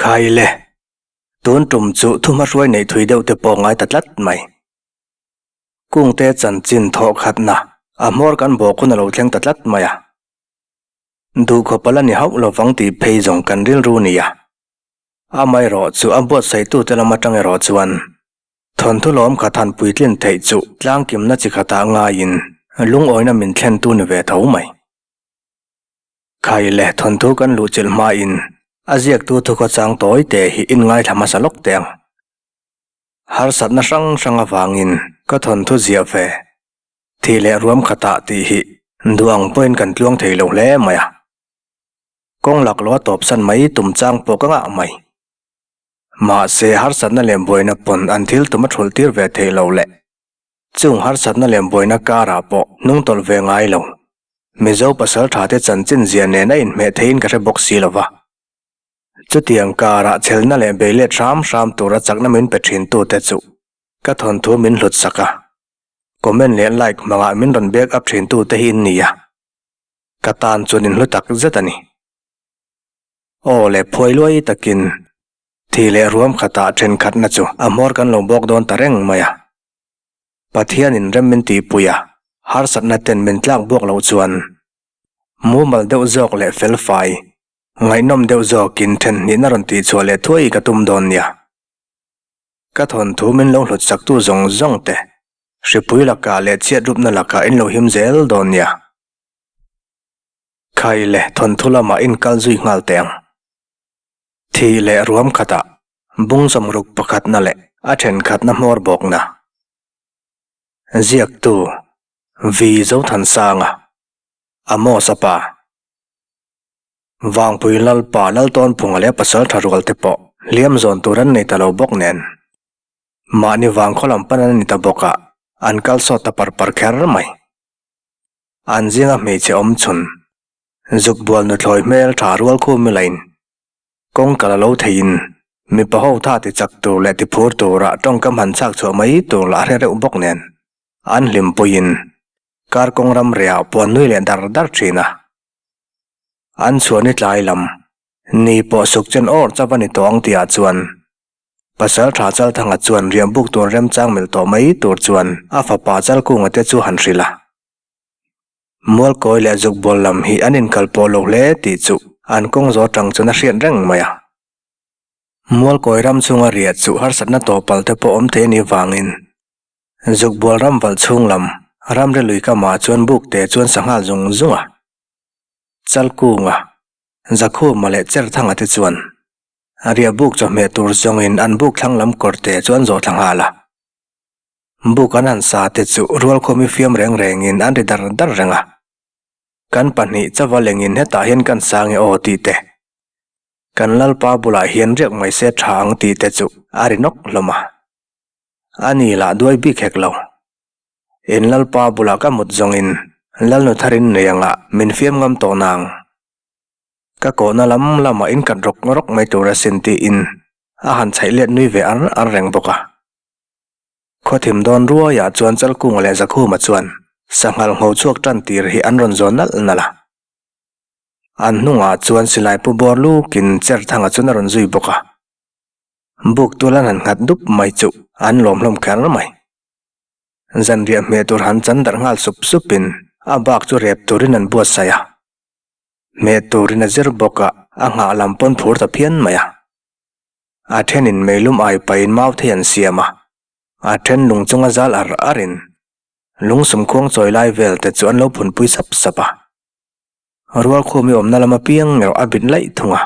Khai le, tun tum chu thuhmahruai neih thui deuh te pawh ngai ta tlat mai. Kungte chanchin thawh khatna a hmawr kan bawk hun a lo thleng ta tlat mai a. Duhkhawp a la ni hauh lovang tih phei zawng kan rilru nia. Amaherawh chu a buatsaitute lam atang erawh chuan thawnthu lawm khat han puitlin theih chu tlangkimna chi khatah ngaiin lungawina min thlentu ni ve tho mai. Khai le thawnthu kan luhchilh hmain a ziaktu thukhawchang tawi te hi in ngaithla hmasa lawk teh ang. Harsatna hrang hrang avangin ka thawnthu ziah ve thih leh ruam khatah tih hi duh ang pawhin kan tluang thei lo hle mai a. Kawng laklawh a tawpsan mai tum chang pawh ka ngah mai. Mahse harsatna leh buaina pawn an thil tum a thulh tir ve thei lo le. Chung harsatna leh buaina karah pawh hnung tawlh ve ngai lo. Mizo pasal tha te chanchin zia nen a inhmeh theiin ka hre bawk si lo va. Chutiang karah chhelna leh beilet hram hram tura chakna min pe thin tute chu ka thawnthu min hlut sak a. Comment leh like hmangah min rawn back up thin tute hi in ni a. Ka tan chuan in hlu tak zet a ni. Aw le phuai luai takin thi leh ruam khatah thenkhatna chu a hmawr kan lo bawk dawn ta reng mai a. Pathianin rem min tihpui a, harsatna ten min tlak buak loh chuan mumal deuh zawk leh felfai, ngaihnawm deuh zawkin then hnihna rawn tihchhuah leh thuai ka tum dawn nia. Ka thawnthu min lo hlut saktu zawng zawng te, hripui lakah leh chhiatrupna lakah in lo him zel dawn nia. Khai le thawnthu lamah in kal zui nghal teh ang. Thih leh ruam khatah bung sawmruk pakhatna leh a thenkhatna hmawr bawkna. Ziaktu, Vi Zothansanga, Amos a pa. Vangpui Lalpa Laltawnphunga leh pasal tha rual te pawh hliam zawn tur an nei ta lo bawk nen. Mahni vangkhaw lam pan an ni ta bawk a, an kal sawt ta par par kher mai. An zinga hmeichhe awm chhun, zuk bual nuthlawi hmel tha rual khu milain kawng kal a lo theiin mipa ho tha ti chak tur leh ti phur tura tawngkam han chhak chhuah mai tur lah a hre reuh bawk nen an hlimpuiin kar kawng ram rehah puan nui leh dar dar thin a. An chhuah ni tlai lam ni pawh suk chen awr chauh a ni tawh ang tihah chuan Pasal tha Chalthanga chuan riah buk tur remchang melh tawh mai tur chuan a fapa Chalkunga te chu han hrilh a. Mualkawi leh Zukbawl lam hi an inkal pawh lo hle tih chu an kawng zawh atang chuan a hriat reng mai a. Mualkawi ram chhunga riah chu harsatna tawpal te pawh awm thei a nih vangin Zukbawl ram valh chhung lam ramri lui kamah chuan buk te chuan sanghal zung zung a. Chalkunga, Zakhuma leh Cherthanga te chuan A riah buk chawhmeh tur zawngin an buk thlang lam kawr te chu an zawh thla nghal a. Buk an han sa te chu rualkhawmi fiam reng rengin an ri dar dar reng a. Kan pahnih chauva lengin hetah hian kan sang e aw tih te, kan lalpa bulah hian riak mai se tha ang tih te chu a ri nawk hlawm a. A ni lah duai bik hek lo. In lalpa bulah ka mut zawngin lalnu tharin nei angah min fiam ngam tawh nang. Ka kawhna lam lamah in kat rawk rawk mai tur asin tiin a han chhaih let nui ve ar ar reng bawk a. Khawthim dawn ruaiah chuan Chalkunga leh Zakhuma chuan sanghal ngho chhuak tan tir hi an rawn zawn nalh nalh a. An hnungah chuan silai pu bawr lukin Cherthanga chuan a rawn zui bawk a. Buk tual an han nghat dup mai chu an lawm hlawm kher mai. Zanriah hmeh tur han chan darh nghal sup supin a bak chu rep turin an buatsaih a. Hmeh turin a zir bawk a, a nghah lam pawn phur ta phian mai a. A thenin meilum ai pahin mau thei an siam a, a then lung chunga zal ar arin lung sumkhuang chawi lai vel te chu an lo phunpui sap sap a. Rualkhumi awmna lam apiang erawh a bit laih thung a.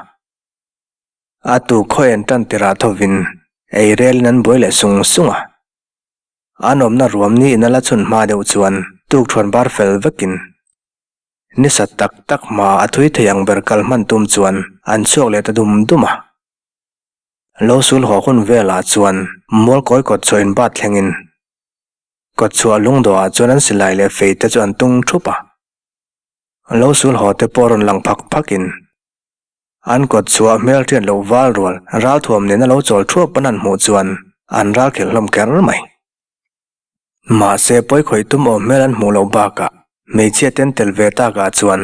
A tu khawi an tan tirah thovin ei relin an buai leh sung sung a. An awmna ruam ni in a la chhun hma deuh chuan tukthuan bar fel vekin Ni sat tak tak hma a thui thei ang ber kal hman tum chuan an chhuak leh ta dum dum a. Lo sul haw hun velah chuan Mualkawi kawtchhuah in bat thlengin kawtchhuah lungdawhah chuan an silai leh fei te chu an tung thup a. Lo sul haw te pawh rawn lang phak phakin an kawtchhuah hmelhriat loh val rual ralthuam nena lo chawl thuap an han hmuh chuan an ralkhelh hlawm kher mai. Mahse, pawi khawih tum awm hmel an hmuh loh bakah hmeichhia ten tel ve takah chuan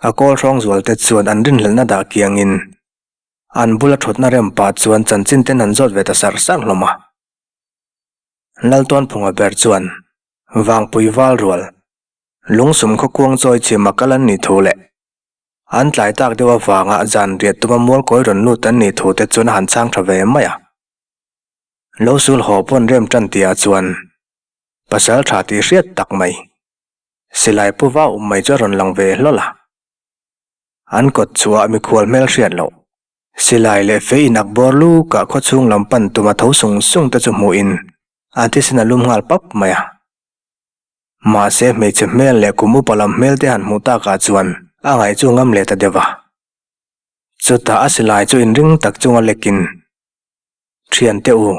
a kawl hrawng zual te chuan an rinhlelhna dah kiangin An bula thutna rem pah chuan chanchin ten an zawt ve ta sar sar hlawm a. Laltuanphunga ber chuan Vangpui val rual, lungsum khaw kuang chawi chhima kal an nih thu leh an tlai tak deuh avanga zan riat tuma mualkawi rawn lut an nih thu te chuan a han chhang tha ve mai a. Lo sul haw pawn rem tan tihah chuan pasal tha tih hriat tak mai, silai pu va um mai chu a rawn lang ve hlawl a. An kawt chhuah mikhual hmel hriat loh. Silai leh fei inak bawr lukah khaw chhung lam pan tuma tho sung sung te chu hmuhin an thisen a lum nghal pap mai a. Mahse hmeichhe hmel leh kum upa lam hmel te han hmuh takah chuan a ngaih chu ngam leh ta deuh a. Chutah a silai chu inring tak chunga lekin, Thiante u,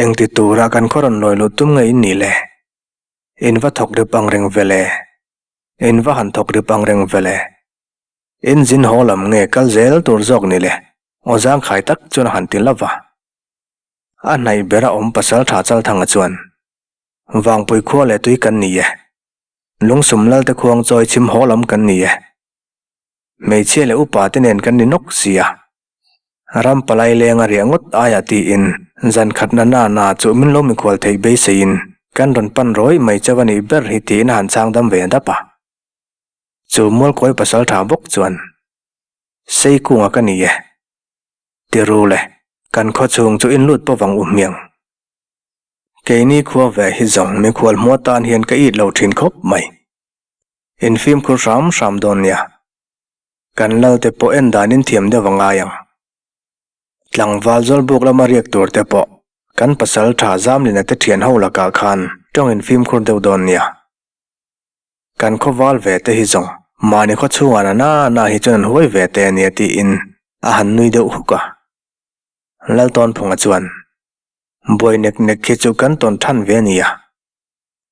engti tura kan khaw rawn lawi luh tum nge in nih le? In va thawk rip ang reng ve le? In va han thawk rip ang reng ve le? In zin haw lam nge kal zel tur zawk ni le? Aw zangkhai tak chuan a han ti lova. A hnaih bera awm pasal tha Chalthanga chuan, Vangpui khua leh tui kan ni e. Lungsum Lalte khuang chawi chhim haw lam kan ni e. Hmeichhia leh upa te nen kan ni nawk si a. Ram palai lenga riah ngawt aia tiin zan khat na na na chu min lo mikhual theih beiseiin kan rawn pan rawih mai chauh a nih ber hi tiin a han chhang dam ve dap a. Chu Mualkawi pasal tha bawk chuan, Sei kunga ka ni e. Ti ru le, kan khaw chhung chu in lut pawh vang u hmiang. Keini khua ve hi zawng mikhual hmuh atan hian ka it lo thin khawp mai. In fimkhur hram hram dawn nia. Kan lal te pawh en danin thiam deuh a ngai ang. Tlangval zawlbuk lama riak tur te pawh kan pasal tha Zamlina te thian ho lakah khan tawng in fimkhur deuh dawn nia. Kan khawval ve te hi zawng mahni khaw chhungah na na na hi chuan an huai ve te ania tiin a han nui deuh huk a. Laltawnphunga chuan, Buai nek nek khi chu kan tawn than ve ania.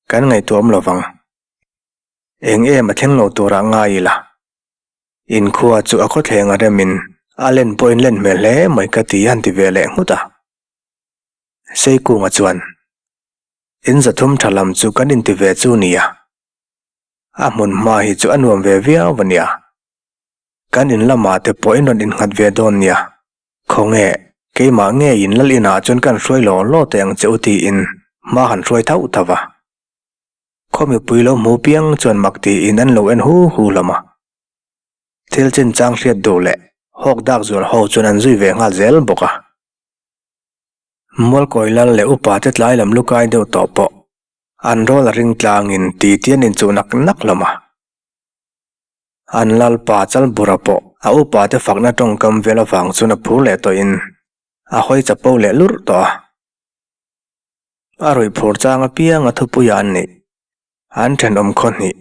Kan ngaihtuah awm lovang. Eng em a thleng lo turah ngai ila. Inkhua chu a khawthleng a remin a len pawhin len hmel hle mai ka ti a han ti ve leh nghut a. Seikunga chuan, In zathum tha lam chu kan inti ve chu nia. A hmun hma hi chu a nuam ve viau a nia. Kan in lamah te pawh in rawn innghat ve dawn nia. Khawnge, keimah ngeiin lal inah chuan kan hruai law law teh ang che u tiin hma han hruai thauh thauh a. Khaw mipui lo hmu piang chuan mak tiin an lo en hu hu hlawm a. Thil chinchang hriat duh leh hawk dak zual ho chuan an zui ve nghal zel bawk a. Mualkawi lal leh upa te tlai lam lukai deuh tawh pawh an rawl a ring tlangin ti ti an inchuh nak nak hlawm a. An lalpa Chalbura pawh a upa te fakna tawngkam vel avang chuan a phur leh tawhin a hawi chapo leh lurh tawh a. A ruih phur chang apiang a thupuia an nih. An thenawm khaw hnih,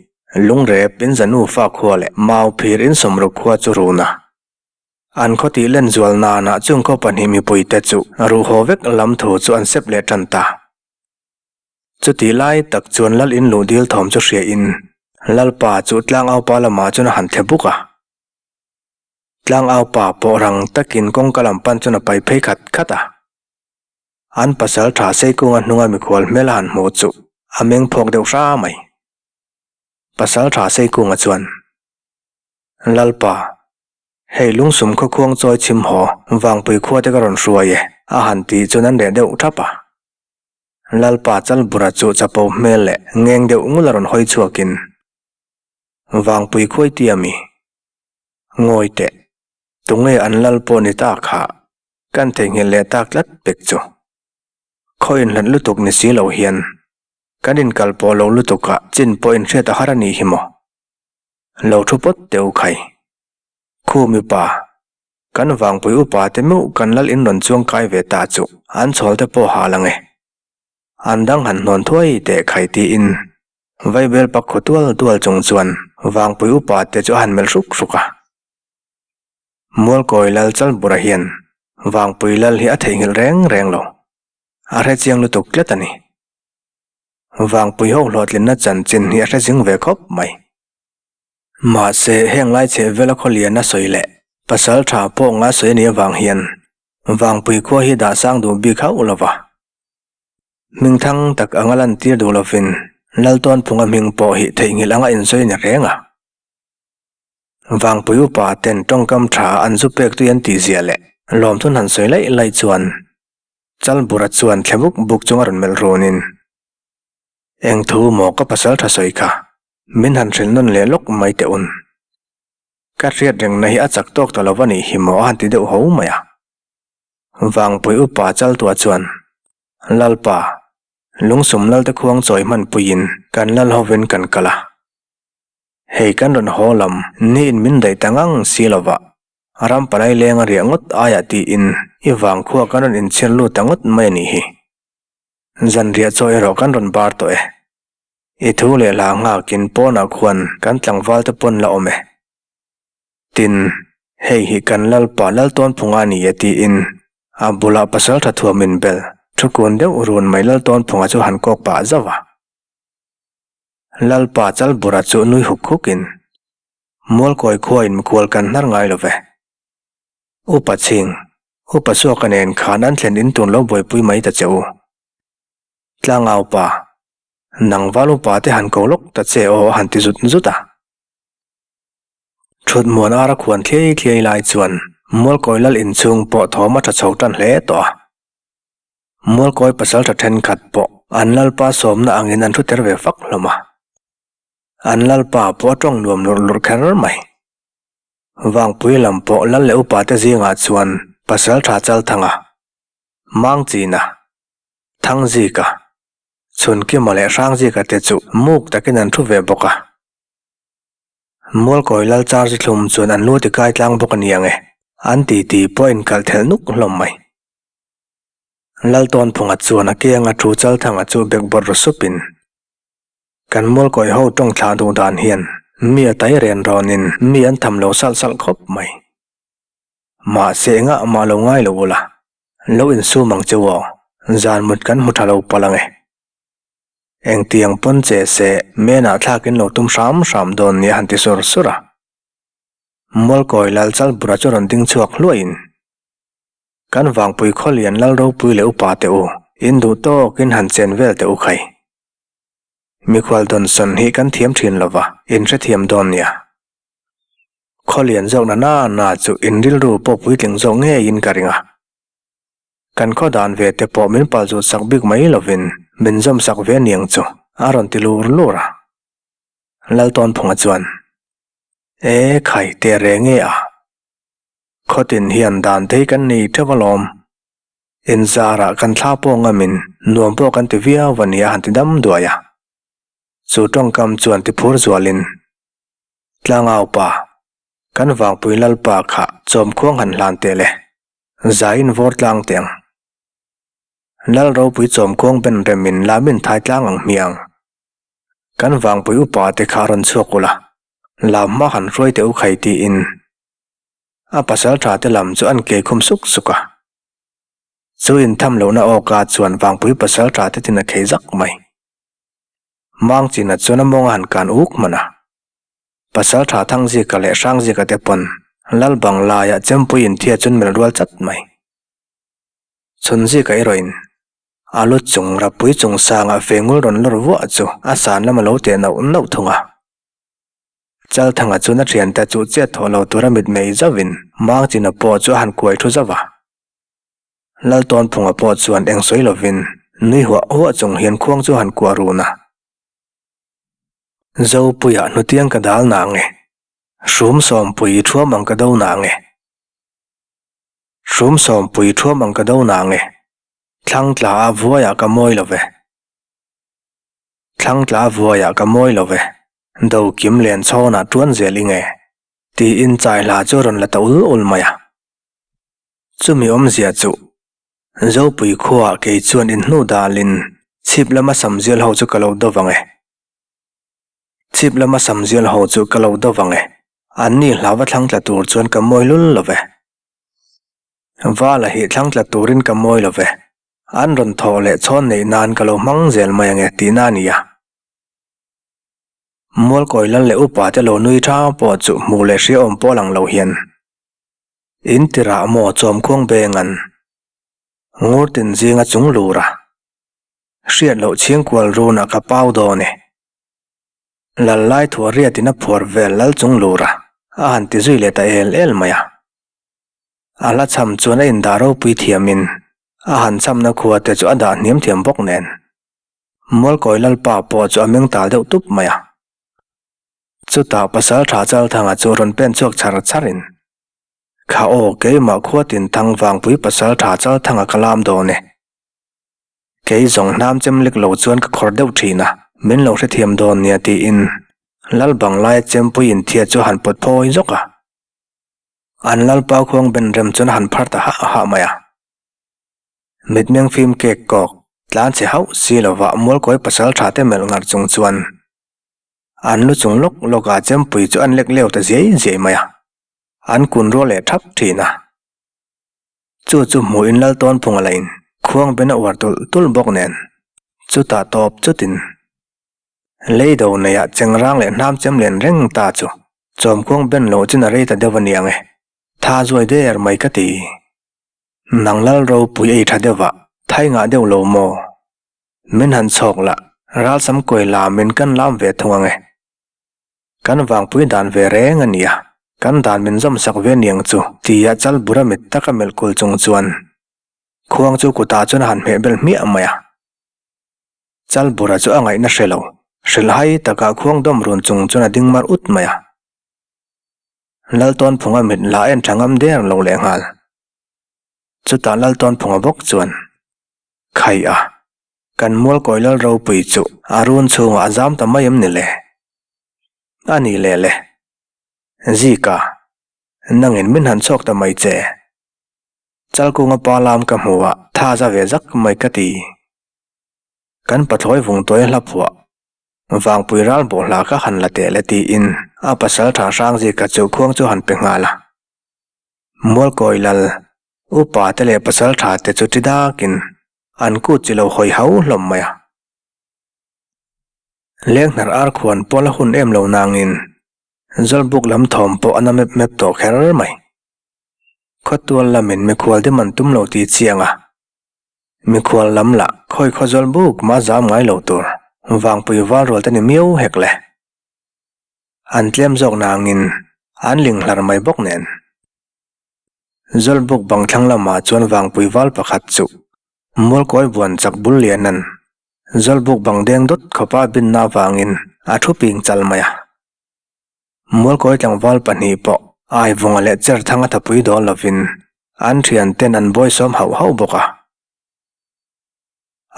Lungrep in Zanu fa khua leh Mau phir in Sawmruk khua chu run a. An khaw tih len zual nanah chung khaw pahnih mipuite chu ruh haw vek lam thu chu an sep leh tan ta. Chutih lai tak chuan Lal in luh dil thawm chu hria in Lalpa chu Tlangaupa lamah chuan a han thle buk a. Tlangaupa pawh rang takin kawngka lam pan chuan a pai phei khat khat a. An pasal tha Seikunga hnunga mikhual hmel a han hmuh chu a meng phawk deuh hra mai. Pasal tha Seikunga chuan, Lalpa, Hei lungsum khaw khuang chawi chhim haw Vangpui khua te ka rawn hruai e, a han tih chuan an reh deuh thap a. Lalpa Chalbura chu chapo hmel leh ngeng deuh ngul a rawn hawi chhuakin, Vangpui khuai tia mi? Ngawi teh, tunge an lal pawh ni ta kha kan theihnghilh leh tak tlat pek chu. Khaw inhlat lutuk ni si lo hian kan inkal pawh lo lutukah chin pawh inhriat a har a nih hi maw? Lo thu pawt teh u khai. Khu mipa, kan vangpui upa te meuh kan lal in rawn chuang kai ve ta chu an chhawl te pawh hal ang e. An dang han hnawn thuai teh khai tiin Vaibel pak khaw tual tual chung chuan vangpui upa te chu a han melh hruk hruk a. Mualkawi lal Chalbura hian vangpui lal hi a theihnghilh reng reng lo. A hre chiang lutuk tlat a ni. Vangpui ho hlawhtlinna chanchin hi a hre zing ve khawp mai. Mahse, heng lai chheh vela khaw lian a sawi leh pasal tha pawh nga sawi a nih avang hian Vangpui khua hi dah sang duh bik hauh lo va. Hmingthang tak anga lantir duh lovin Laltawnphunga hming pawh hi theihnghilh anga insawi a ni reng a. Vangpui upa ten tawngkam tha an zu pek tui an tih zia leh. Lawmthun han sawi laih laih chuan Chalbura chuan thle buk buk chung a rawn melh runin, Eng thu maw ka pasal tha sawi kha, min han hrilh nawn leh lawk mai teh un. Ka hriat rengna hi a chak tawk ta lo va nih hi maw a han ti deuh ho mai a. Vangpui upa Chaltua chuan, Lalpa, lungsum lalte khuang chawi hmanpuiin kan lal hovin kan kal a. Hei kan rawn haw lam niin min daih ta ngang si lova, ram palai leng a riah ngawt aiah tiin i vangkhua kan rawn inchhir lut ta ngawt mai a nih hi. Zanriah chaw erawh kan rawn bar tawh e. I thu leh hla nghakin pawnah khuan kan tlangval te pawn la awm e. Tin, hei hi kan Lalpa Laltawnphunga a ni e tiin a bulah pasaltha thuam inbel thu kun deuh run mai Laltawnphunga chu han kawk pah zauh a. Lalpa Chalbura chu nui huk hukin, Mualkawi khuain mikhual kan hnar ngai lo ve. Upa chhing, Upa Suaka nen khan an thlen in tun lo buaipui mai ta che u. Tlangau pa, nang val upa te han ko lawk ta che aw a han ti zut zut a. Thut muan ara khuan thliai thliai lai chuan Mualkawi lal inchhung pawh thawm a tha chho tan hle tawh a. Mualkawi pasaltha thenkhat pawh an lalpa sawmna angin an thu ter ve fak hlawm a. An lalpa pawh a tawng nuam lurh lurh kher mai. Vangpui lam pawh lal leh upa te zingah chuan Pasaltha Chalthanga, Mangchina, Thangzika, Chhunkima leh Hrangzika te chu muk takin an thu ve bawk a. Mualkawi lal char chi thlum chuan an lu tikai tlang bawk a ni ang e, an titi pawh a inkalh thelh nuk hlawm mai. Laltawnphunga chuan a kianga thu Chalthanga chu bekbawrh ru supin, Kan Mualkawi ho tawng thlah duh dan hian mi a tai ren rawnin mi an tham lo salh salh khawp mai. Mahse engah mah lo ngai lo ula, lo insum ang che u aw, zan mut kan hmu tha lo palh ang e. Engtiang pawn che se menah thlakin lo tum hram hram dawn nia han ti sur sur a. Mualkawi lal Chalbura chu rawn ding chhuak hluaiin, Kan vangpui khawlian lal ropui leh upa teh u, in duh tawkin han chen vel teh u khai. Mikhual dawnsawn hi kan thiam thin lo va, in hrethiam dawn nia. Khawlian zawk na na na chu in rilru pawh puitling zawk ngeiin ka ring a. Kan khaw dan ve te pawh min pal zut sak bik mai lovin min zawm sak ve aniang chu a rawn ti lur lur a. Laltawnphunga chuan, E khai teh reng e a. Khawtin hian dan te hi kan nei theuh alawm. Inzarah kan thla pawh ngamin nuam pawh kan ti viau a nia han ti dam duai a. Chu tawngkam chuan ti phur zualin, Tlangau pa, kan vangpui lalpa kha chawmkhuang han hlan teh le, zaiin vawr tlang teh ang. Lal ropui chawmkhuang ben remin lamin thai tlang ang hmiang. Kan vangpui upa te kha rawn chhuak ula, lam hma han hruai teh u khai tiin a pasal tha te lam chu an ke khum suk suk a. Chu intham lohna awka chuan vangpui pasal tha te tin a khei zak mai. Mangchina chuan a mawng a han kan uk hman a. Pasal tha Thangzika leh Hrangzika te pawn Lal Banglaiah chempui inthia chuan melh rual chat mai. Chhunzika erawhin a lu chung rapui chung sangah fengul rawn lawr vuah chu a san lam a lo teh nauh nauh thung a. Chalthanga chuan a thiante chu chet thawh lo tura mitmei zauhin Mangchina pawh chu a han kuai thu zauh a. Laltawnphunga pawh chuan eng sawi lovin nui huah huah chung hian khuang chu a han kuah run a. Zopuia hnutiang ka dal na nge? Hrum sawmpui thuam ang ka do na nge? Hrum sawmpui thuam ang ka do na nge? Thlang tla a vuaiah ka mawi lo ve. Thlang tla a vuaiah ka mawi lo ve. Do kim len chhawnah tuan zel i nge? Tiin chai hla chu a rawn la ta ul ul mai a. Chumi awmzia chu Zopui khuaah kei chuan inhnu dalin chhip lama samzial ho chu ka lo do vang e. Chhip lama samzial ho chu ka lo do vang e. Anni hlauva thlang tla tur chuan ka mawi lul lo ve. Vala hi thlang tla turin ka mawi lo ve. An rawn thawh leh chhawn neih nan ka lo hmang zel mai ang e tihna a ni a. Mualkawi lal leh upa te lo nui tha pawh chu hmuh leh hriaawm pawh lang lo hian In tirah maw chawmkhuang bengan Ngurtin zinga chung lur a, hriat loh chhingkual runah ka pau dawn e. Lal lai thuah riatin a phuar vel lal chung lur a, a han ti zui leh ta el el mai a. A hla chham chuan a indah ropui thiamin a han chhamna khua te chu a dah hniam thiam bawk nen. Mualkawi Lalpa pawh chu a meng tal deuh tup mai a. Chutah pasal tha Chalthanga chu rawn pen chhuak char charin, Kha aw, keimah khua tinthang vangpui pasal tha Chalthanga ka lam dawn e. Kei zawng hnam chem lek lo chuan ka khawr deuh thin a, min lo hrethiam dawn nia tiin Lal Banglaia chempui inthia chu a han pawt phawi zawk a. An Lalpa khuang ben rem chuan a han phar ta hah hah mai a. Mitmeng fim kek kawk, tlan chhe hauh si lova Mualkawi pasal tha te melh ngar chung chuan an lu chung lawk lawk a chempui chu an lek leu ta ziai ziai mai a, an kun rual leh thap thin a. Chu chu hmuhin lal tawn phung a la in khuang ben a uar tulh tulh bawk nen chutah tawp chutin lei do neiah chengrang leh hnam chem len reng ta chu chawmkhuang ben loh chin a rei ta deuh aniang e, tha zuai der mai ka ti. Nang lal ropui ei tha deuh ah thai ngah deuh lo maw? Min han chhawk lah ralsam kawi lam in kan lam ve thung ang e. Kan vangpui dan ve reng a nia, kan dan min zawm sak ve niang chu tia chal bura mit taka melh kul chung chuan khuang chu kutah chuan a han hmeh bel hmiah mai a. Chal bura chu a ngaihna hre lo, hrilhhai takah khuang dawm run chung chuan a ding mar ut mai a. Laltawnphunga mit la en tha ngam der lo lehnghal. Chutah Laltawnphunga bawk chuan, Khaih a, Kan Mualkawi Lal ropui chu a run chhungah a zam ta mai em ni le? A ni leh le. Zika, nangin min han chhuak ta mai che. Chalkunga pa lam ka hmu a, tha za ve zak mai ka ti. Kan pathlawi vungtuai hla phuah, Vangpui ral bawh hla ka han la teh le tiin a pasal tha hrang Zika chu khuang chu han pe nghal a. Mualkawi Lal, upa te leh pasal tha te chu ti dakin An kut chi lo hawi hau hlawm mai a. Lenghnar ar khuan pawh la hun em lo nangin Zawlbuk lam thawm pawh a na mep mep tawh kher mai. Khawtual lamin mikhual dim an tum lo tih chiang a. Mikhual lam lah khawi khaw Zawlbuk mah zam ngai lo tur vangpui val rual te ni miau hek le. An tlem zawk nangin an ling hlar mai bawk nen. Zawlbuk bang thlang lamah chuan vangpui val pakhat chu Mualkawi buan chak bul lianan Zawlbuk bang deng dawt khawpa binna avangin a thu ping chal mai a. Mualkawi tlangval pahnih pawh Aivunga leh Cherthanga thapui dawl lovin an thian ten an bawisawm hauh hauh bawk a.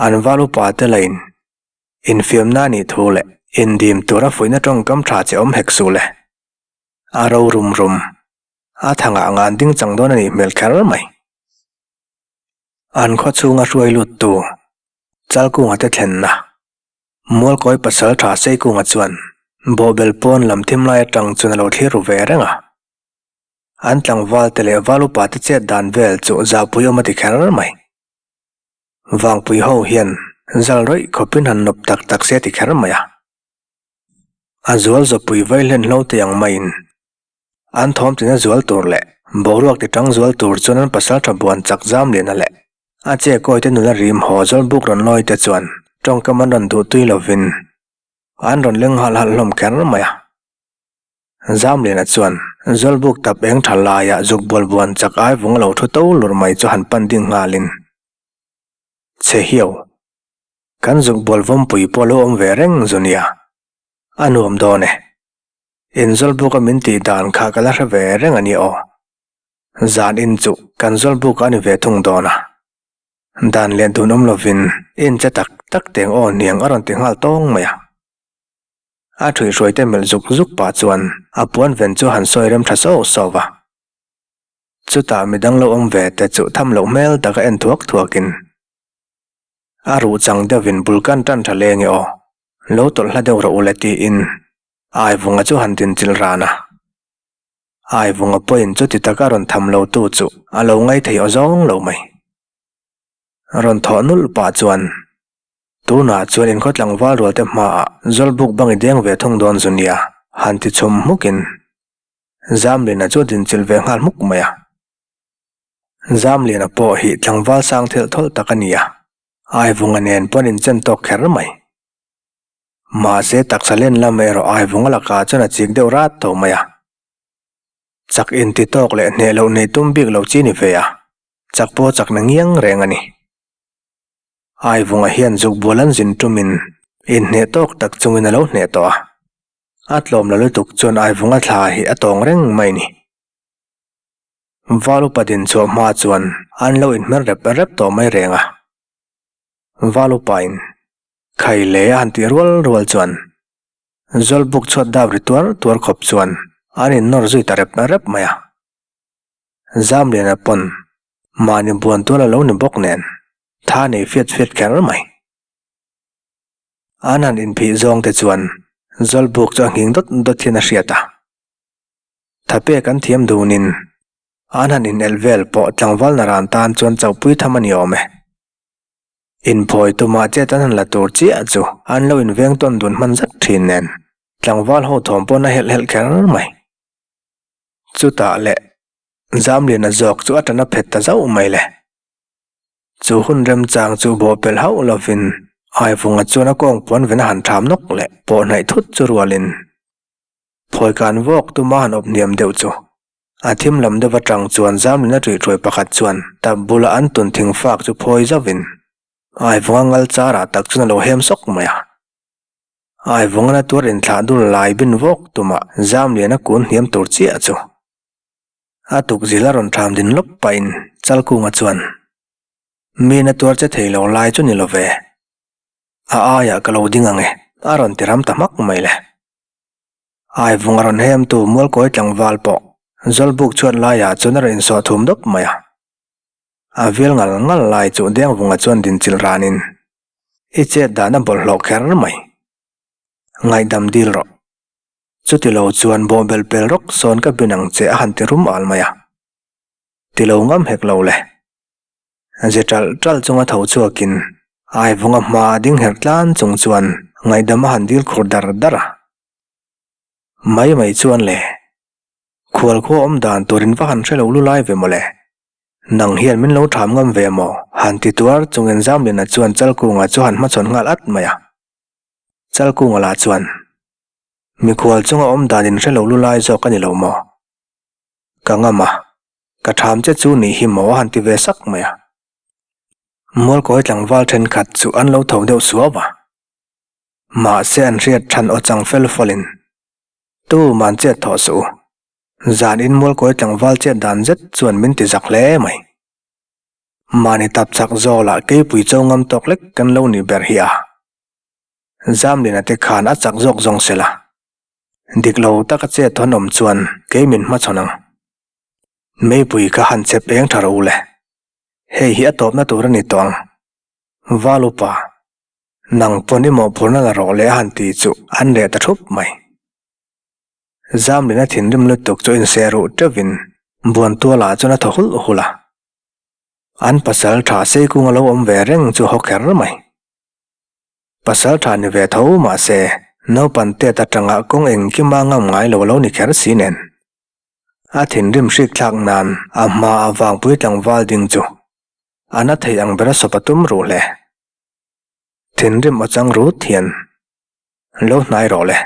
An val upa te lain infiamna a nih thu leh indim tura fuihna tawngkam tha che awm hek suh le. A ro rum rum. A thangah ngan ding chang dawn a nih hmel kher mai. An khaw chhunga hruai luttu Chalkunga te thlenna Mualkawi pasal tha Seikunga chuan bawhbel pawn lam thim lai atang chuan a lo thlir ru ve reng a. An tlangval te leh val upa te chet dan vel chu zahpui awm a ti kher mai. Vangpui ho hian zal rawih khawpin han nawp tak tak se a ti kher mai a. A zual zawpui vaihlen hlo te ang maiin An thawm tina zual tur leh boruak ti tang zual tur chuan an pasal tha buan chak zam lian a leh a che kawi te nula rim haw zawl buk rawn lawi te chuan tawngkam an rawn duh tui lovin an rawn leng halh halh hlawm kher mai a. Zamliana chuan zawlbuk tap eng tha laiah zuk bual buan chak ai vung a lo thu to lur mai chu han pan ding nghalin Chhe hiau, kan zuk bual vawmpui pawh lo awm ve reng zu nia, a nuam dawn e. Inzawlbuk a min tih dan kha ka la hre ve reng a ni aw. Zan in chu kan zawlbuk a ni ve thung dawn a. Dan leh dun awm lovin in che tak tak teng aw hniang a rawn ti nghal tawng mai a. A thuihhruai te melh zuk zuk pah chuan a puan ven chu han sawi rem tha sauh sauh va. Chutah midang lo awm ve te chu tham loh hmel taka en thuak thuakin a ruh chang deuhin bul kan tan tha leng e aw, lo tawlh hla deuh rawh u le tiin Aivunga chu han tinchilh ran a. Aivunga pawhin chuti taka rawn tham lo tu chu a lo ngai thei aw zawng lo mai. Rawn thawh nulh pah chuan, Tunah chuan inkhaw tlangval rual te hmaah Zawlbuk bang i deng ve thung dawn zu nia, han ti chhum hmukin Zamliana chu a dinchilh ve nghal hmuk mai a. Zamliana pawh hi tlangval sang thilh thawlh tak a ni a, Aivunga nen pawn inchen tawk kher mai. Mahse taksa len lam erawh Aivunga lakah chuan a chik deuh rat tho mai a. Chak inti tawk leh hneh loh nei tum bik lo chi ni ve a, chak pawh chak na ngiang reng a ni. Aivunga hian zuk bual an zin tumin inhneh tawk tak chungin a lo hneh tawh a. A tlawm lo lutuk chuan Aivunga thla hi a tawng reng mai ni. Val upa din chhuah hma chuan an lo inhmer rep rep tawh mai reng a. Val upain khai leh a han tih rual rual chuan Zawlbuk chhuat dap ri tuar tuar khawp chuan an innawr zui ta rep rep mai a. Zamliana pawn mahni buan tual a lo ni bawk nen tha nei fiat fiat kher mai. An han inphih zawng te chuan Zawlbuk chu a nghing dawt dawt hian a hriat a. Thapek an thiam dunin an han inelh vel pawh tlangval naran tan chuan chauhpui tham a ni awm e. Inphawi tumah chet an han la tur chiah chu an lo inveng tawn dun hman zet thin nen tlangval ho thawm pawn a helh helh kher mai. Chutah leh Zamliana zawk chu a tan a phet ta zauh mai le. Chu hun remchang chu bawhpelh hauh lovin Aivunga chuan a kawng puan ven a han tham nawk leh pawh hnaih thut chu rualin Phawi kan vawk tuma han awp hniam deuh chu. A thim lam deuh atang chuan Zamlina ṭuihṭuai pakhat chuan tap bula an tun thing fak chu phawi zauhin Aivunga ngal charah tak chuan a lo hem sawk mai a. Aivunga na tuar inthlah dul lai bin vawk tuma Zamliana kun hniam tur chiah chu. A tukzil a rawn ṭham din lawp pahin Chalkunga chuan, Mi na tuar che thei lo lai chu ni lo ve. A aiah ka lo ding ang e, a rawn ti ram ta hmak mai le. Aivung a rawn hemtu Mualkawi tlangval pawh Zawlbuk chhuat laiah chuan a rawn insawh thum dawp mai a. A vil ngal ngal lai chu Dengvunga chuan dinchilh ranin, I chet dan a bawlhhlawh kher mai. Ngaihdam dil rawh. Chuti lo chuan bawhbel pel rawk sawn ka bin ang che a han ti rum al mai a. Ti lo ngam hek lo le. Ze ṭalh ṭalh chunga tho chhuakin Aivunga hma a ding herh tlan chung chuan ngaihdam a han dil khur dar dar a. Mai mai chuan le, khual khua awm dan turin va han hre lo lu lai ve maw le? Nang hian min lo ṭham ngam ve maw? Han ti tuar chungin Zamliana chuan Chalkunga chu han hmachhawn nghal at mai a. Chalkunga lah chuan, Mikhual chunga awm dan in hre lo lu lai zawk a ni lo maw? Ka ngam a, ka ṭham che chu nih hi maw a han ti ve sak mai a. Mualkawi tlangval thenkhat chu an lo tho deuh suau a. Mahse an hriat than aw chang fel fawlin, Tu man chet thawh suh u. Zan in Mualkawi tlangval chet dan zet chuan min ti zak hle mai. Mahni tap chak zawlah keipui cho ngam tawk lek kan lo nih ber hi a. Zamlina te khan a chak zawk zawng sela. Dik lo taka chet thawn awm chuan kei min hmachhawn ang. Meipui ka han chep eng tha rawh u le. Hei hi a tawpna tur a ni tawh ang. Val upa, nang pawn i mawhphurhna la rawh leh a han ti chu an reh ta thup mai. Zamlina thinrim lutuk chu inseh ruh teuhin Buantuala chuan a thaw hulh hulh a. An pasal tha Seikung a lo awm ve reng chu haw kher mai. Pasal tha ni ve tho mahse naupan tet atanga kawng engkima ngam ngai lo a lo ni kher si nen. A thinrim hrik thlak nan a hma a vangpui tlangval ding chu a na thei ang bera sawp a tum ruh hle. Thinrim aw chang rut hian lo hnai rawh le.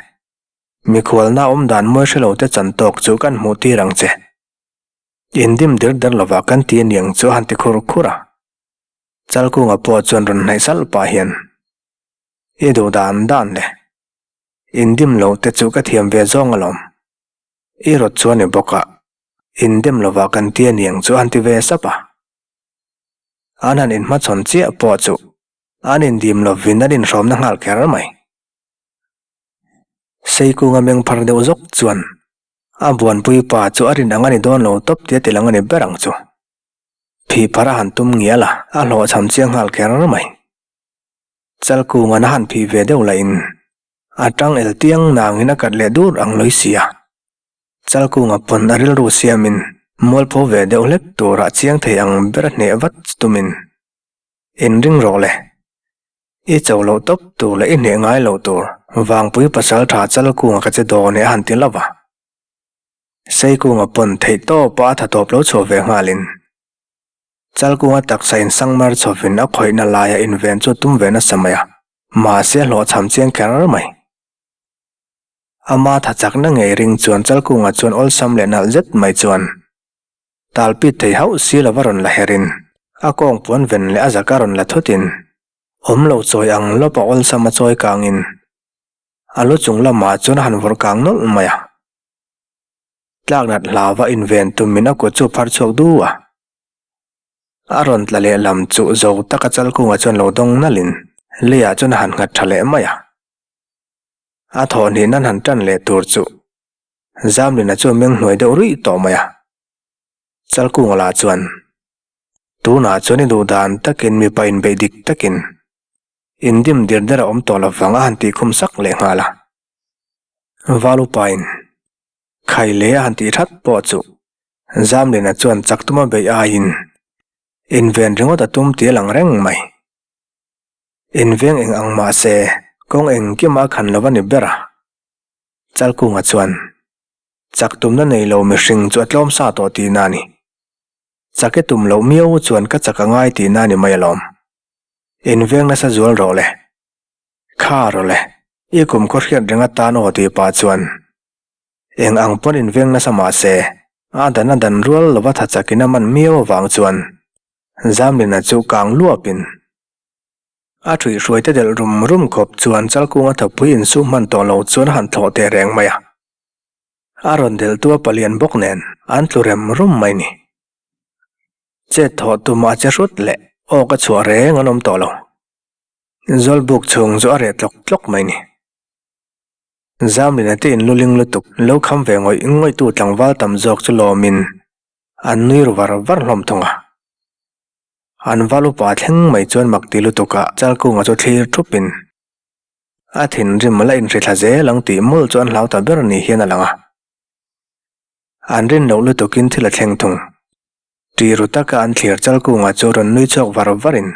Mikhualna awm dan mawi hre lo te chan tawk chu kan hmuh tir ang che. Indim der der lovah kan ti aniang chu a han ti khur khur a. Chalkunga pawh chuan rawn hnaih salh pah hian I duh dan dan le. Indim loh te chu ka thiam ve zawng alawm. I rawt chu a ni bawk a, indem lovah kan ti aniang chu an ti ve sap a. An han inhmachhawn chiah pawh chu an indim lovin an inhrawmna nghal kher mai. Seikunga meng phar deuh zawk chuan a buanpui pa chu a rin ang a ni dawn lo tawp tia ti lang a ni ber ang chu. Phih phar a han tum ngial a, a hlawhchham chiang nghal kher mai. Chalkunga'n a han phih ve deuh lahin A tang el tiang nangin a kat leh dur ang lawih sia. Chalkunga pawn a rilru siamin mualpho ve deuh hlek turah chiang thei ang ber a hneh vat tumin inring rawh le. I cho loh tawp tur leh i hneh ngai loh tur Vangpui pasal tha Chalkunga ka che dawn e a han ti lo va. Seikunga pawn theih tawpa a tha tawp lo chhuah ve nghalin Chalkunga taksa insangmar chhovin a khawihna laia inven chu a tum ve nasa mai a. Mahse hlawhchham chiang kher mai. Ama tha chakna ngei ring chuan Chalkunga chuan awlsam leh nalh zet mai chuan talpit thei hauh si lova rawn la herin a kawng puan ven leh a zaka rawn la thutin awm lo chawi ang lawpa awlsam a chawi kangin a lu chung lamah chuan a han vawrh kang nawlh mai a. Tlaknat hlauva inven tumin a kut chu phar chhuak du a. A rawn tla leh lam chu zo taka Chalkunga chuan lo dawng nalhin leiah chuan a han nghat tha leh mai a. A thawhhnih nan han tan leh tur chu Zamlina chu a meng hnuai deuh ruih tawh mai a. Chalkunga lah chuan, Tunah chuan i duh dan takin mipa inbeih dik takin indim dir der a awm tawh lo vang a han tih khum sak leh nghal a. Valupain khai leh a han tih that pawh chu Zamlina chuan chak tuma beih aiin inven ringawt a tum tih a lang reng mai. Inveng eng ang mah se, kawng engkima a khan lo a ni ber a. Chalkunga chuan, Chak tumna nei lo mihring chu a tlawm sa tawh tihna a ni. Chak e tum loh miau chuan ka chak a ngai tihna a ni mai alawm. Inveng nasa zual rawh le. Kha rawh le, i kum khaw hriat reng atan aw tih pah chuan, Eng ang pawn inveng nasa mah se, a dan a dan rual lova tha chakin a man miau avang chuan Zamlina chu kang luapin, A ṭhuihhruaite delh rum rum khawp chuan Chalkunga thawkpui insum hman tawh lo chuan a han thlawh teh reng mai a. A rawn delhtu a palian bawk nen an tlu rem rum mai ni. Chet thawh tum a che hrut leh awk a chhuah reng an awm tawh lo. Zawlbuk chhung chu a reh tlawk tlawk mai ni. Zamlina te inluling lutuk lo kham ve ngawih ngawihtu tlangval tam zawk chu lawmin an nui ru var var hlawm thung a. An val upa thleng mai chuan mak ti lutuk a Chalkunga chu thlir thup in a thinrim la inhri thla zel ang tih mawlh chu an hlau ta ber ni hian a lang a. An rin loh lutuk in thil a thleng thung. Ṭih ru taka an thlir Chalkunga chu rawn nui chhuak var var in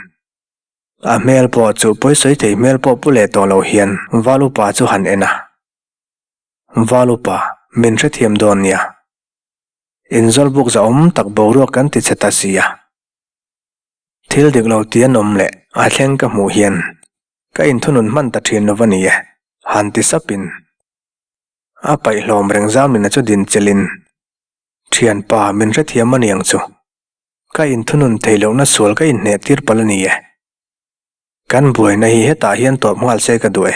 a hmel pawh chu pawisawi thei hmel pawh pu leh tawh lo hian val upa chu han en a. Val upa, min hrethiam dawn nia. Inzawlbuk zahawm tak boruak kan ti chhe ta si a. Thil dik lo ti an awm leh a thleng ka hmuh hian ka inthunun hman ta thin lo va ni e, han ti sapin a paihhlawm reng Zamlina chu din chelin Thianpa min hrethiam a niang chu, ka inthunun thei lohna sual ka inhneh tir palh a ni e. Kan buaina hi hetah hian tawp nghal se ka duh e.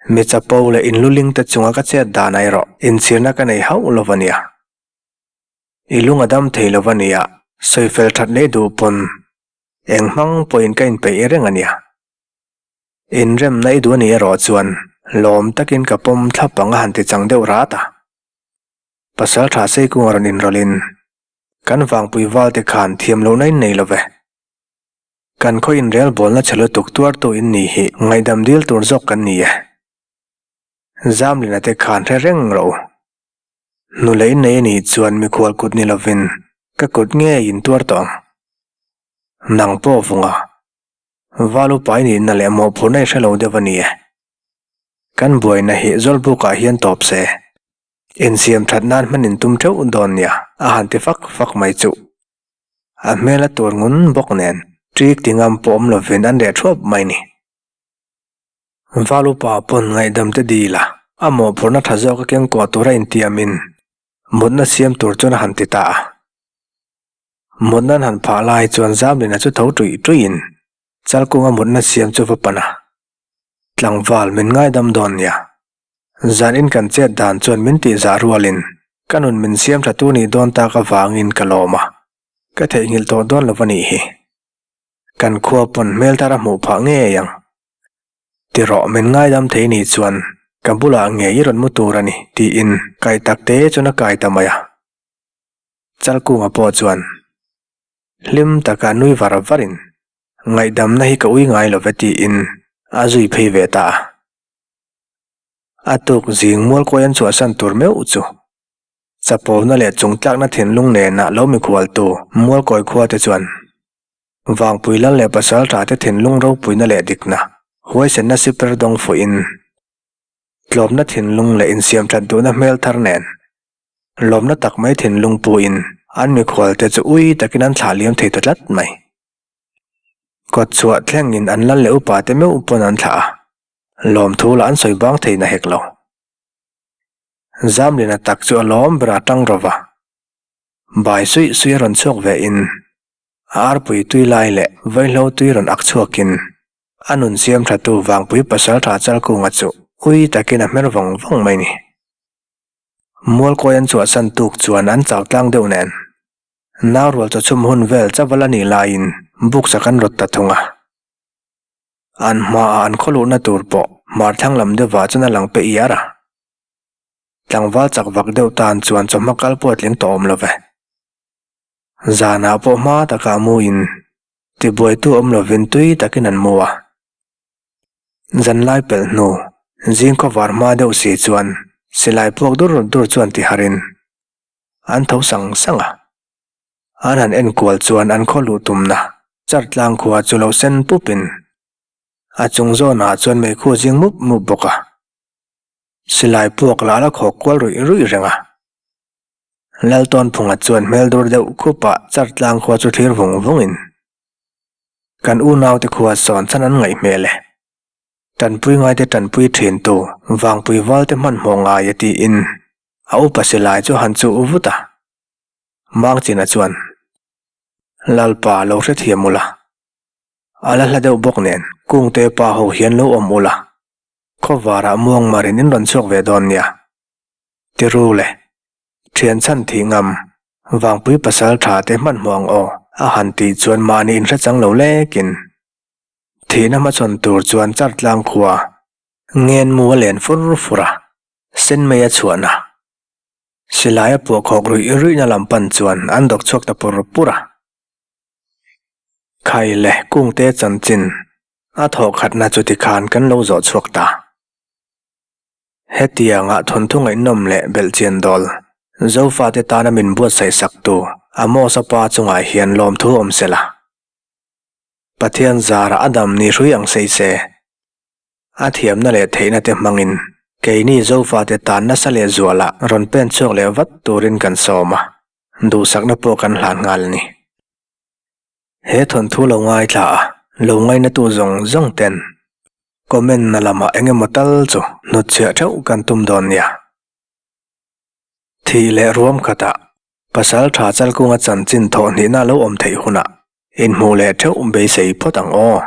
Mi chapo leh inluling te chunga ka chet dan ah erawh inchhirna ka nei hauh lo va nia. I lung a dam thei lo va nia, sawifel that leh duh pawn eng hmang pawhin ka inpeih reng a nia. Inremna i duh a nih erawh chuan lawm takin ka pawm thlap ang a han ti chang deuh rat a. Pasal tha Seikunga rawn inrawlhin kan vangpui val te khan thiam lohna in nei lo ve. Kan khaw inrelbawlna chhe lutuk tuartu in ni hi ngaihdam dil tur zawk kan ni e. Zamlina te khan hre reng rawh u. Hnulei nei a nih chuan mikhual kut ni lovin ka kut ngei in tuar tawh ang. Nang pawh vunga Val upa i nihna leh mawhphurhna i hre lo deuh a ni e. Kan buaina hi Zawlbukah hian tawp se. Insiam that nan hman in tum theuh dawn nia a han ti fak fak mai chuh. A hmel a tur ngun bawk nen ṭik ti ngam pawh awm lovin an reh ṭhuap mai ni. Val upa pawn ngaihdam te dil a, a mawhphurhna ṭha zawk a keng kuah tura intiamin mutna siam tur chuan a han ti ta a. Mutna an han phah lai chuan Zamlina chu tho ṭuih ṭuihin Chalkunga mutna siam chu va pan a, Tlangval min ngaidam dawn nia. Zan in kan chet dan chuan min tih zah rualin ka nun min siam tha tu nih dawn tak avangin ka lawm a, ka theihnghilh tawh dawn lo a nih hi. Kan khua pawn hmel thar a hmuh phah ngei ang. Ti rawh min ngaidam thei nih chuan ka bulah ngei i rawn mu tur a ni tiin kai tak te chuan a kai ta mai a. Chalkunga pawh chuan hlim taka nui var varin ngaihdamna hi ka ui ngai lo ve tiin a zui phei ve ta a. A tuk zing mualkawi an chhuahsan tur meuh chu chapona leh chungtlakna thinlung nena lo mikhualtu mualkawi khua te chuan Vangpui lal leh pasal tha te thinlung ropuina leh dikna huaisenna siper dawng fuihin tlawmna thinlung leh insiam that duhna hmel thar nen lawmna tak mai thinlung puin an mikhual te chu ui takin an thlah liam thei ta tlat mai. Kawtchhuah thlengin an lal leh upa te meuh pawn an thlah a. Lawmthu lah an sawi bang thei na hek lo. Zamlina tak chu a lawm ber a tang rawh va. Bai suih suih a rawn chhuak ve in, a arpui tui lai leh vaihlo tui rawn ak chhuak in, a nun siam tha tu vangpui pasaltha Chalkunga chu ui takin a hmer vawng vawng mai ni. Mualkawi an chhuahsan tuk chuan an chau tlang deuh nen. Naurual chawchhum hun vel chaval a nih laiin buk chak an rawt ta thung a. An hmaah an khawluhna tur pawh hmarthlang lam deuhvah chuan a lang pe iar a. Tlangval chak vak deuh tan chuan chawhma kal pawh a tling tawh awm lo ve. Zanah pawh hma takah muin tibuaitu awm lovin tui takin an mu a. Zanlai pelh hnu, zing khawvar hma deuh si chuan silai puak dur dur chuan ti harin an tho sang sang a. An han enkual chuan an khaw luh tumna char tlang khua chu lo sen pupin a chung zawnah chuan meikhu zing mup mup bawk a. Silai puak lah la khawk kual ruih ruih reng a. Laltawnphunga chuan hmel dur deuh khupah char tlang khua chu thlir vung vungin kan unaute khua sawn chhan an ngaih hmel e. Tanpui ngaite tanpui thintu vangpui valte hmanhmawh ngai e tiin a upa silai chu han chuh vut a. Mangchina chuan, Lalpa lo hrethiam ula, a la hla deuh bawk nen Kungte pa ho hian lo awm ula, khawvarah muang marin in rawn chhuak ve dawn nia. Tiru le, thian chhan thih ngam, vangpui pasal tha te hmanhmawh ang aw, a han tih chuan mahni inhrechang lo lekin thihna hmachhawn tur chuan Chartlang khua ngenmu a len fur fur a, Senmei a chhuahna. Silai a puah khawk ruih ruihna lam pan chuan an dawk chhuak ta pur pur a. Khai leh Kungte chanchin a thawh khatna chu tikhan kan lo zawh chhuak ta. Hetianga thawnthu ngaihnawm leh belhchian dawl Zofate tana min buatsaih saktu Amos-a pa chungah hian lawmthu awm se la. Pathian zara a dam ni hrui ang sei se. A thiamna leh theihna te hmangin keini Zofate tan nasa leh zualah rawn pen chhuak leh vat turin kan sawm a, duhsakna pawh kan hlan nghal a ni. He thawnthu lo ngaithla a, lo ngainatu zawng zawng ten comment na lamah eng emaw tal chu hnutchhiah theuh kan tum dawn nia. Thih leh ruam khatah pasal tha Chalkunga chanchin thawh hnihna lo awm theih hunah inhmuh leh theuh beisei phawt ang aw.